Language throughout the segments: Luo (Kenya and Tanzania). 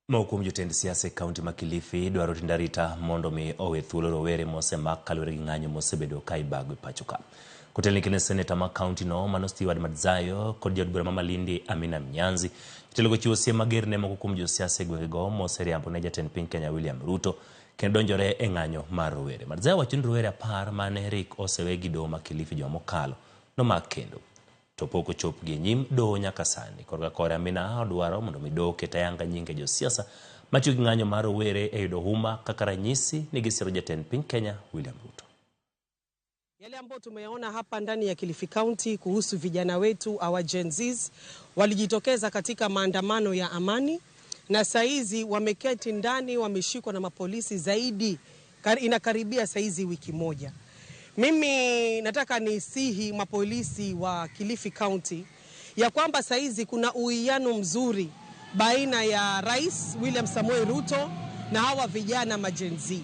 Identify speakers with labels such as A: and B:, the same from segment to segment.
A: Moko kuom jotend siasa e kaunti ma Kilifi dwaro tend arita mondo mi owe thuolo rowere mosemak kaluwore gi ng'anyo mosebedo ka ibago e pacho ka. Kotelne kendo seneta ma kaunti no mano Stewart Madzayo kod jaod bura ma Malindi Amina Mnyanzi, jotelogo chiwo siem mager ne moko kuom josiasa e gwengego moseriambo ne jatend piny Kenya William Ruto kendo donjore e ng'anyo mar rowere. Madzayo wacho ni rowere 10 mane rik osewe gi doho ma Kilifi juma mokalo nomak kendo to pok ochopgi e nyim doho nyaka sani. Korka kore Amina odwaro mondo mi doho oket ayanga nyinge josiasa matiyo gi ng'anyo mar rowere e yudo huma kaka ranyisi ni gisiro jatend piny Kenya William Ruto.
B: Yale ambayo tumeyaona hapa ndani ya Kilifi County kuhusu vijana wetu our Gen Zs walijitokeza katika maandamano ya amani na saizi wameketi ndani, wameshikwa na mapolisi zaidi, inakaribia saizi wiki moja. Mimi nataka nisihi mapolisi wa Kilifi County ya kwamba saizi kuna uwiano mzuri baina ya Rais William Samoei Ruto na hawa vijana ma Gen Z.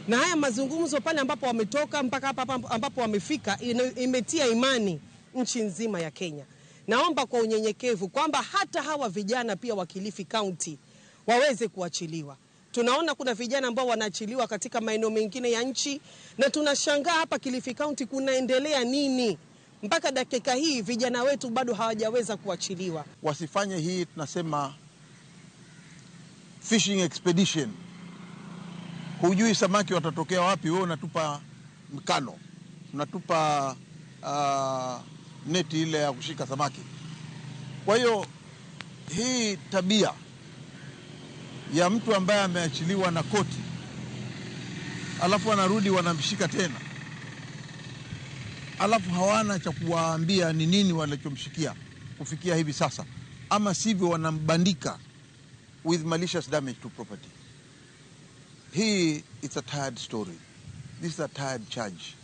B: Na haya mazungumzo pale ambapo wametoka mpaka hapa ambapo wamefika imetia imani nchi nzima ya Kenya. Naomba kwa unyenyekevu kwamba hata hawa vijana pia wa Kilifi County waweze kuachiliwa. Tunaona kuna vijana ambao wanaachiliwa katika maeneo mengine ya nchi na tunashangaa hapa Kilifi County kunaendelea nini? Mpaka dakika hii vijana wetu bado hawajaweza kuachiliwa.
C: Wasifanye hii tunasema fishing expedition. Hujui samaki watatokea wapi, wewe unatupa mkano, unatupa neti ile ya kushika samaki. Kwa hiyo hii tabia ya mtu ambaye ameachiliwa na koti alafu anarudi wanamshika tena, alafu hawana cha kuwaambia ni nini wanachomshikia kufikia hivi sasa, ama sivyo wanambandika with malicious damage to property. Hii it's a tired story. This is a tired charge.